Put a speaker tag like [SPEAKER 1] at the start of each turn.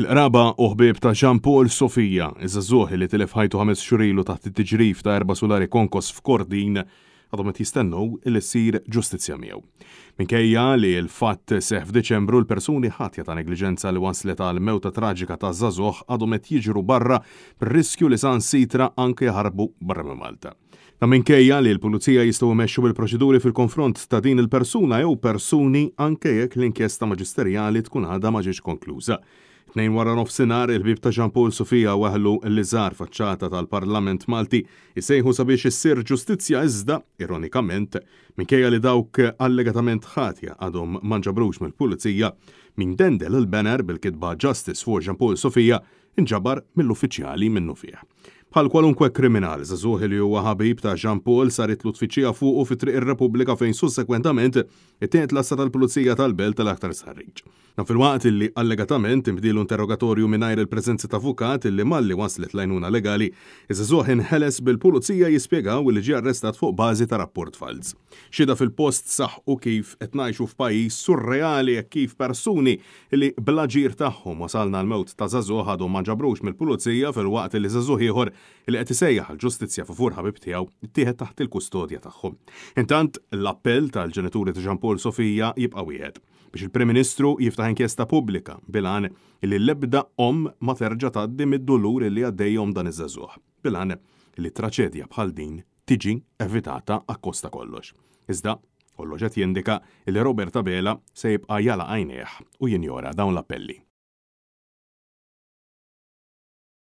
[SPEAKER 1] Il-qraba u ħbieb ta' Jean Paul Sofia, iż-żagħżugħ li tilef ħajtu ħames xhur ilu taħt it-tiġrif ta' erba' sulari konkos f'Kordin, għadhom qed jistennew li ssir ġustizzja miegħu. Minkejja li l-fatt seħħ f'Diċembru, l-persuni ħatja ta' negliġenza li wasslet għall-mewta traġika taż-żagħżugħ għadhom qed jiġru barra bir-riskju li saħansitra anke jaħarbu barra minn Malta. Dan minkejja li l-Pulizija jistgħu jmexxu bil-proċeduri fil-konfront ta' din il-persuna jew persuni anke jekk l-inkjesta maġisterjali tkun għadha ma ġietx konkluża. It-Tnejn waranofsinhar, il-ħbieb ta' Jean Paul Sofia weħlu l-iżgħar faċċata tal-Parlament Malti jsejħu sabiex issir ġustizzja iżda, ironikament, minkejja li dawk allegatament ħatja għadhom ma nġabrux mill-Pulizija, min dendel il-banner bil-kitba Justice for Jean Paul Sofia inġabar mill-uffiċjali minnufih. Bħal kwalunkwe kriminal, żagħżugħ li huwa ħabib ta' Jean Paul saritlu tfittxija fuqu fi Triq ir-Repubblika fejn sussekwentament ittieħed l-għassa tal-Pulizija tal-Belt għal aktar stħarriġ. Dan filwaqt li allegatament inbdielu interrogatorju mingħajr il-preżenza ta' avukat li malli waslet l-għajnuna legali, iż-żagħżugħ inħeles bil-Pulizija jispjegaw li ġie arrestat fuq bażi ta' rapport falz. Xhieda fil-post saħqu kif qed ngħixu f'pajjiż surreali hekk kif persuni li bl-aġir tagħhom wasalna għall-mewt ta' żagħżugħ għadhom ma nġabrux mill-Pulizija filwaqt li żagħżugħ ieħor li qed isejjaħ għall-ġustizzja favur ħabib tiegħu ttieħed taħt il-kustodja tagħhom. Intant, l-appell tal-ġenituri ta' Jean Paul Sofia jibqa' wieħed, biex il-Prim Ministru jiftaħ inkjesta pubblika bil-għan li l-ebda omm ma terġa' tgħaddi mid-dulur li għaddejhom dan iż-żagħżugħ, bil-għan li traċedja bħal din tiġi evitata akkost ta' kollox. Iżda, kollox qed jindika li Robert Abela se jibqa' jagħlaq għajnejh u jinjora dawn l-appelli.